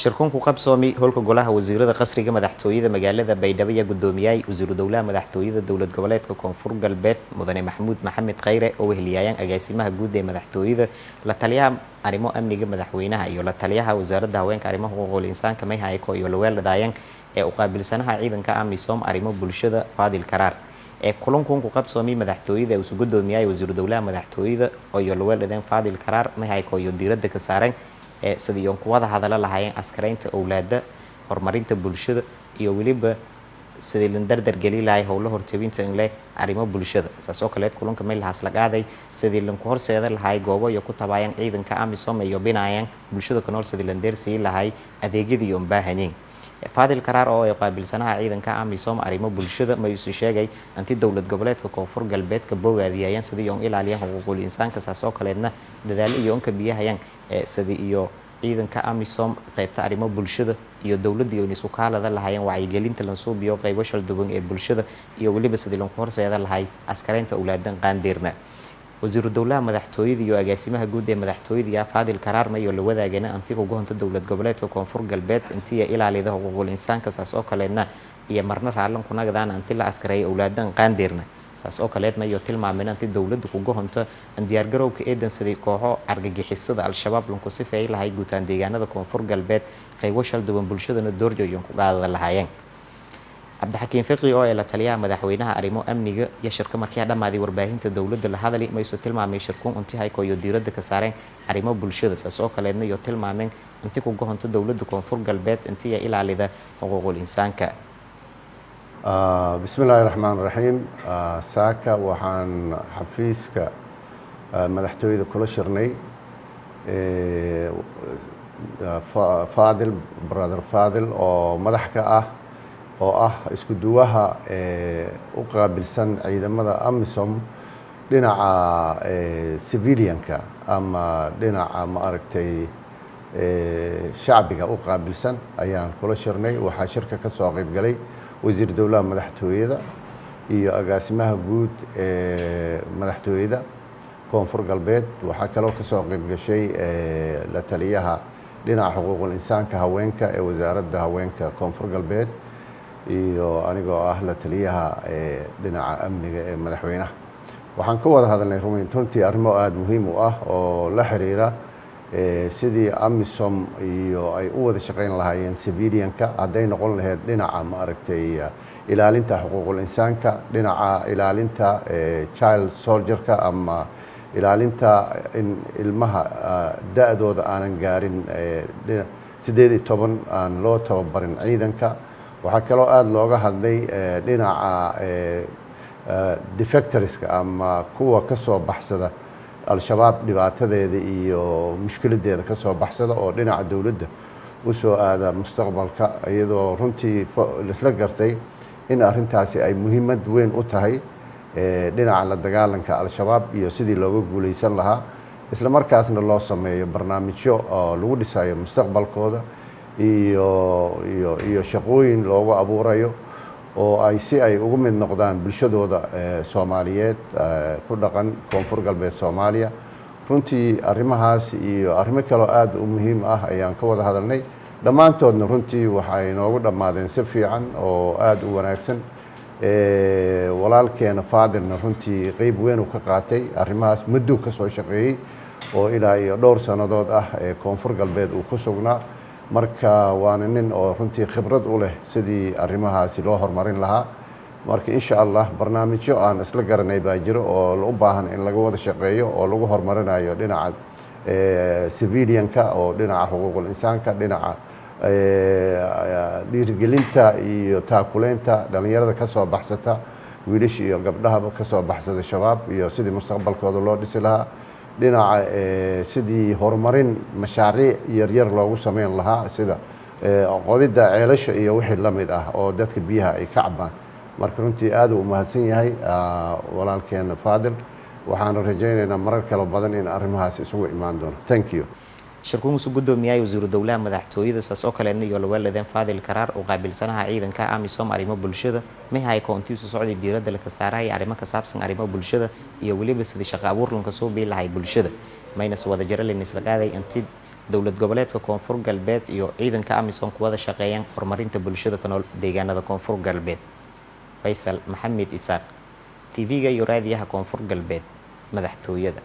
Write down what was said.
Shirkuun ku qabsoomi howlka golaha wasiirada, qasriga madaxtooyada magaalada Baydhabo, ayaa gudoomiyay wasiiru dowlaha madaxtooyada Dowlad Goboleedka Koonfur Galbeed, Mudane Maxamuud Maxamed Khayre, oo weheliyayaan agaasimaha guud ee madaxtooyada, la taliyaha arrimo amniga madaxweynaha iyo la taliyaha wasaaradda haweenka, arrimaha xuquuqul insaanka Mayhayko iyo Laweel ee u qaabilsanaha ciidanka AMISOM arrimo bulshada, Faadil Karaar. Ee kulankan ku qabsoomay madaxtooyada uu gudoomiyay wasiiru dowlaha madaxtooyada iyo Laweel Faadil Karaar Mayhayko iyo diiradda ka saaran ee sidii oon ku wada hadala lahaayeen askaraynta owlaada, horumarinta bulshada iyo weliba sidii lan dardar geli lahay howlo hortebinta in leh arrimo bulshada. Saas oo kaleed kulanka meelahaas la qaaday sidii lanku horseeda lahay goobo iyo ku tabaayaan ciidanka AMISOM iyo binaayaan bulshada ku nool, sidii lan deersii lahay adeegyadii oon baahanyiin. Faadil Karaar oo ay qaabilsanaha ciidanka AMISOM arrimo bulshada mayuusi sheegay intii Dowlad Goboleedka Koonfur Galbeedka bogaadiyayaan sidii oon ilaaliyaan xuquuqul insaanka, saas oo kaleedna dadaalo iyo onka biyahayaan sidii iyo ciidanka AMISOM qaybta arrimo bulshada iyo dowladda iyo isu kaalada lahaayeen wacyigelinta lansuubiyo qaybo shalduwan ee bulshada iyo weliba sidii lanku horseeda lahay askaraynta owlaadan qaandeerna. Wasiiru dowlaha madaxtooyada iyo agaasimaha guud ee madaxtooyada iyo Faadil Karaarma iyo la wadaagana anti ugu honta Dowlad Goboleedka Koonfur Galbeed intii ilaalida xuquuqul insaanka, saas oo kaleedna iyo marna raallan kunagadaan anti la askareeyo owlaadan qaandeerna. Saas oo kaleedna iyo tilmaameen anti dowladda kuga honto diyaargarowka eedan sidii kooxo argagixisada Al-Shabaab lanku sifeey lahay guutaan deegaanada Koonfur Galbeed, qaybo shalduwan bulshadana doorjoyon ku qaadada lahaayeen. Cabdixakiin Fiqi oo ee la taliyaha madaxweynaha arrimo amniga iyo shirka markii dhammaaday warbaahinta dowladda la hadali mayso tilmaamay shirkuun unti hayko iyo diiradda ka saareen arrimo bulshada, saas oo kaleedna iyo tilmaameen inti ku gohonto dowladda Koonfur Galbeed intii ilaalida xuquuqul insaanka. Bismi illaahi raxmaan raxiim. Saaka waxaan xafiiska madaxtooyada kula shirnay Faadil, Brother Faadil, oo madax ka ah oo ah isku duwaha u qaabilsan ciidamada AMISOM dhinaca civilianka ama dhinaca, ma aragtay, shacbiga u qaabilsan ayaan kula shirnay. Waxaa shirka ka soo qayb galay wasiir dowlaha madaxtooyada iyo agaasimaha guud ee madaxtooyada Koonfur Galbeed. Waxaa kaloo ka soo qayb gashay la taliyaha dhinaca xuquuqul insaanka, haweenka ee wasaaradda haweenka Koonfur Galbeed iyo anigoo ah la taliyaha dhinaca amniga ee madaxweynaha. Waxaan ka wada hadalnay runtii arrimo aada muhiim u ah oo la xiriira sidii AMISOM iyo ay u wada shaqayn lahaayeen civilianka, hadday noqon lahayd dhinaca, ma aragtay, ilaalinta xuquuqul insaanka, dhinaca ilaalinta child soldierka ama ilaalinta in ilmaha da-dooda aanan gaarin 18 aan loo tababarin ciidanka. Waxaa kaloo aada looga hadlay dhinaca defectorska ama kuwa ka soo baxsada Al-Shabaab, dhibaatadeeda iyo mushkiladeeda ka soo baxsada oo dhinaca dowladda u soo aada mustaqbalka, iyadoo runtii laisla gartay in arrintaasi ay muhiimad weyn u tahay dhinaca la dagaalanka Al-Shabaab iyo sidii looga guuleysan lahaa, isla markaasna loo sameeyo barnaamijyo oo lagu dhisayo mustaqbalkooda iyo shaqooyin loogu abuurayo oo ay si ay ugu mid noqdaan bulshadooda Soomaaliyeed ku dhaqan Koonfur Galbeed Soomaaliya. Runtii arrimahaas iyo arrimo kaloo aada u muhiim ah ayaan ka wada hadalnay. Dhammaantoodna runtii waxay noogu dhammaadeen si fiican oo aada u wanaagsan. Walaalkeena Faadilna runtii qeyb weyn uu ka qaatay arrimahaas, mudduu ka soo shaqeeyey oo ilaa iyo dhowr sannadood ah ee Koonfur Galbeed uu ku sugnaa. Marka waana nin oo runtii khibrad u leh sidii arrimahaasi loo horumarin lahaa. Marka insha Allah barnaamijyo aan isla garanay baa jiro oo u baahan in laga wada shaqeeyo oo lagu horumarinayo dhinaca civilianka oo dhinaca xuquuqul insaanka, dhinaca dhiirigelinta iyo taakuleynta dhalinyarada ka soo baxsata, wiilasha iyo gabdhahaba ka soo baxsada Shabaab, iyo sidii mustaqbalkooda loo dhisi lahaa, dhinaca sidii horumarin mashaariic yaryar loogu sameyn lahaa, sida qodidda ceelasha iyo wixii la mid ah oo dadka biyaha ay ka cabaan. Marka runtii aad uu umahadsan yahay walaalkeena Faadil. Waxaana rajaynaynaa marar kale badan in arrimahaas isugu imaan doono. Thank you. Shirkuumusu guddoomiyaha wasiiru dowlaha madaxtooyada, saas oo kaleedna iyo lawaaladeen Faadil Karaar oo qaabilsanaha ciidanka AMISOM arrimo bulshada mihay koontiisu socday diiradda laka saaraya arrimo ka saabsan arrimo bulshada iyo weliba sidii shaqo abuur lanka soo bii lahay bulshada maynas wada jara layn isla qaaday intii. Dowlad goboleedka Koonfur Galbeed iyo ciidanka AMISOM ku wada shaqeeyaan horumarinta bulshada ku nool deegaanada Koonfur Galbeed. Faysal Maxamed Isaaq, TV-ga iyo raadiyaha Koonfur Galbeed, madaxtooyada.